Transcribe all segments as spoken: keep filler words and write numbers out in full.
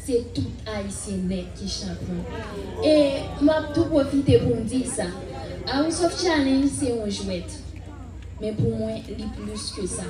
Se tout Ayisyen nèt ki chanpyon. E m ap tou pwofite pou m di sa. House of Challenge se yon jwèt. Men pou mwen, li plis ke sa.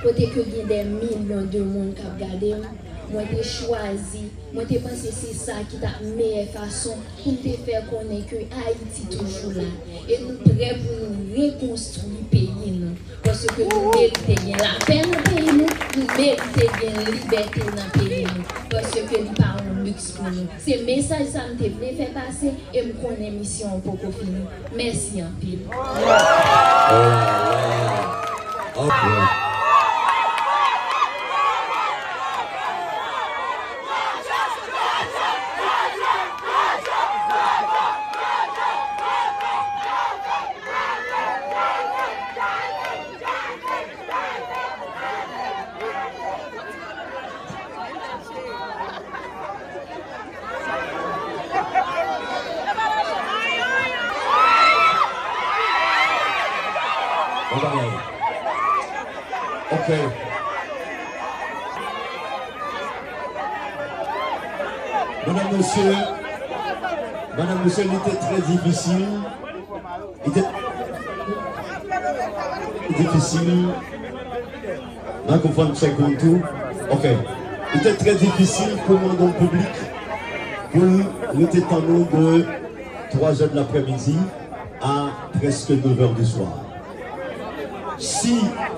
Kote ke gen dè milyon de moun k ap gade m, mwen te chwazi, mwen te panse se sa ki t ap meyè fason pou m te fè konnen ke Ayiti toujou la. E nou prè pou nou rekonstwi peyi nou. Paske nou merite gen lapè nan peyi nou, nou merite gen libète nan peyi nou. Paske li pa yon liks pou nou. Se mesaj sa m te vle fè pase e m konnen misyon an poko fini. Mèsi anpil. Bon bagay. Ok. Madanm, mesye, madanm, mesye, li te trè difisil. Li te difisil. Microphone check, one, two. Ok. Li te trè difisil pou mwen, yon piblik, pou l rete tann nou de twa zè de laprèmidi a prèske nèf è di swa. Si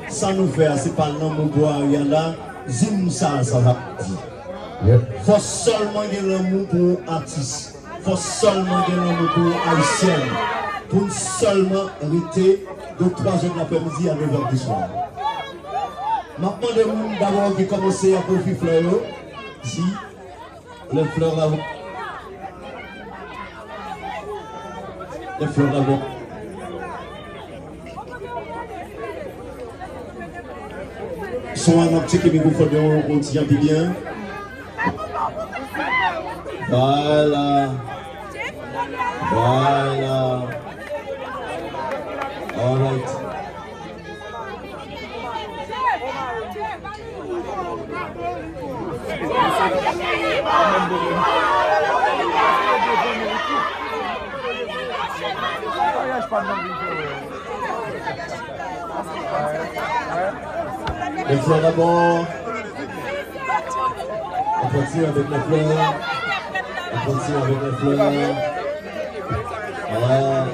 sa nou fè a, se pa lanmou pou Ariana, di m sa, sa, sa di. Fò sèlman gen lanmou pou yon atis. Fò sèlman gen lanmou pou Ayisyèn. Pou n sèlman rete de twa zè de laprèmidi a nèf è di swa. M ap mande moun dabò ki kòmanse ap ofri flè yo, si lè flè la bon. Lè flè la bon. Son an, n ap tcheke mikwofòn yo yon ti jan pi byen. Vwala. Vwala. Alright. Lè flè dabò. On continue avec les fleurs. On continue avec les fleurs. Ah.